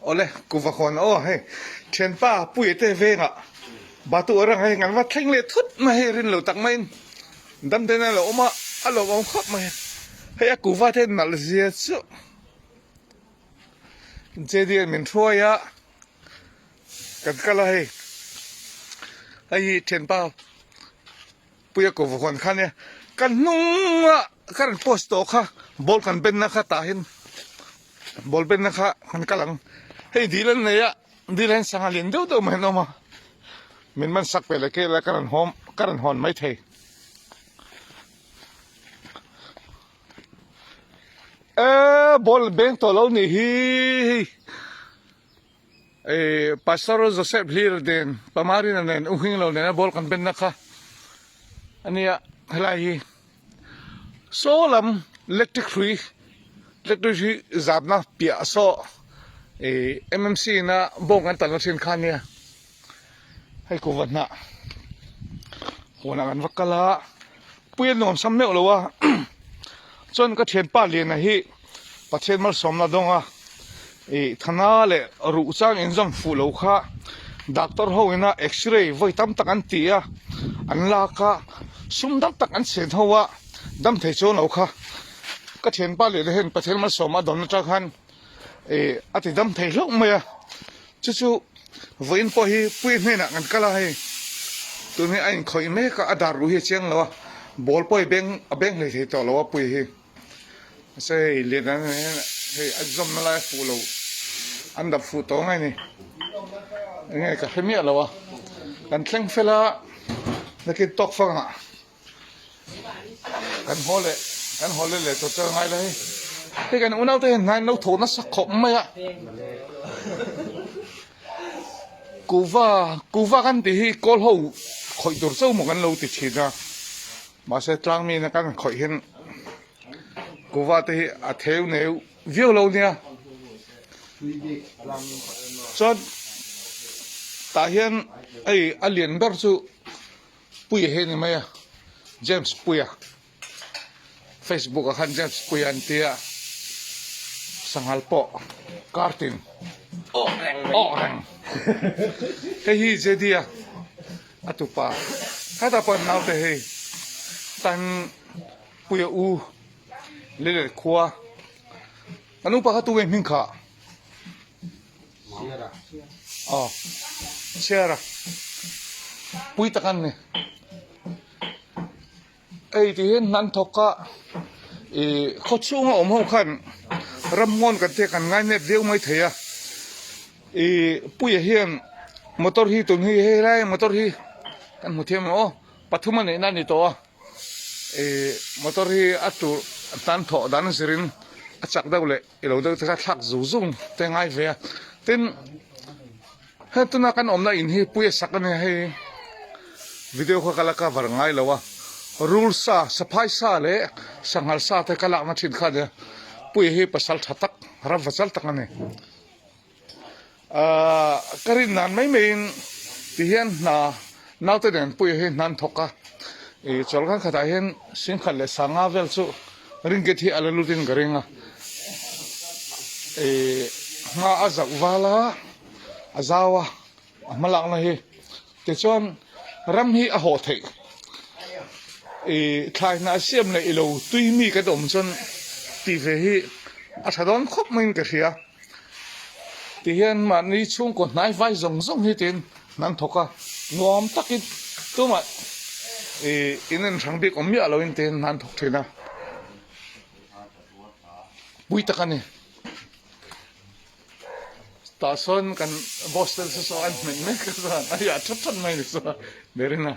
Awle kuva khawn aw hei thianpa Puia te vengah Batu a rang hei kan va thleng leh thut mai hei rin lo tak maiin damdawi na lo awm a a lawmawm khawp mai hei a kuva te nalh zia chu J D an min hruai a kan kal a hei hei hi thianpa Puia kuva khawn kha nia kan hnunga ka rawn post tawh kha ball kan benna kha tah hian ball benna kha kan kal ang hei dil an nei a dil ah hian sangha lian deuh deuh mai an awm a min man sak ve leh kel a ka rawn hawm ka rawn hawn mai thei eee ball beng tawh lo nih hi hei. Ih Pastor Joseph Hlir nen Pamarina nen U Hming lo nena ball kan benna kha a nia helai hi saw lam electric hrui electric hrui zapna piah saw ih M M C ina bawng kan talna thin kha a nia hei kuhva hnah huanah kan va kal a pui a nuam sam meuh lo a chuan ka thianpa Liana hi. Pathian malsawmna dawng a, ih thana leh ruh chang inzawm fuh lo kha doctor ho ina x-ray vawi tam tak an ti a, an lak a, sum dam tak an chhen ho a, dam thei chuang lo kha ka thianpa leh hian Pathian malsawm a dawn atang khan ih a ti dam thei hlauh mai a, chu chu vawiin pawh hi Puia hnenah kan kal a hei tun hi a inkhawih mek a, a dar ruh hi a chiang lo a, ball pawh hi beng a beng hlei thei tawh lo a Puia hi. Mahse hei lian an hei a zawmna lai a fuh lo an dap fuh tawh ngai ni enge ka hre miah lo a kan thleng fel a nakin tawk fang ah kan haw leh kan haw leh leh tawh chuan ngai lo hei hei kan unau te hian hnai an lo tho nasa khawp mai a kuhva kuhva kan tih hi kawl ho khawih tur chauh maw kan lo ti thin a. Mahse tlang mi na kan khawih hian kuva te hi a theu neu viau lo nia. Chuan tah hian hei a lian ber chu Puia hi a ni mai a, James Puia. Facebook ah khan James Puia an tia sanghal pawh kartin awh reng hei hi J D a. A tupa khatah pawh naute hei tan puia u Lilel khua a nupa kha tunge hming kha aw Sierra pui tak an ni. Hei ti hian hnan thawk a ih khaw chhunga awm ho khan ramngawn kan te kan ngai nep viau mai thei a ih puia hian motor hi tun hi hei lai motor hi kan hmu thiam ang aw pathum a neihna a ni tawh a ih motor hi a tur tan thawh dan zirin a chak deuh leh ilo deuh te kha thlak zung zung te ngai ve a tin. He tuna kan awmna in hi puia sak a nia hei video kha ka la cover ngai lo a rul sa saphai sa leh sanghal sa te ka lakna thin kha nia puia hi pasal tha tak ram va chal tak a ni ahh ka rin nan mai mai in ti hian hna naute nen puia hi hna an thawk a ih chawlh khan khatah hian singkhat leh sanga vel chu ringket hi a la lut in ka ring a ih hma a zauh val a. a zau a a hma lakna hi tichuan ram hi a hawh theih ih thlai hnah siam leh ilo tui mi kan awm chuan tih ve hi a tha dawn khawp maiin ka hria tihian mahni chhungkaw hnai vai zawng zawng hi tiin an thawk a nuam takin tumah ih in en hrang bik awm miah loin tiin an thawk thin a pui tak a ni. Tah sawn kan boss te chu saw an hmet mek a chuan a riah that that mai ni chuan Berina.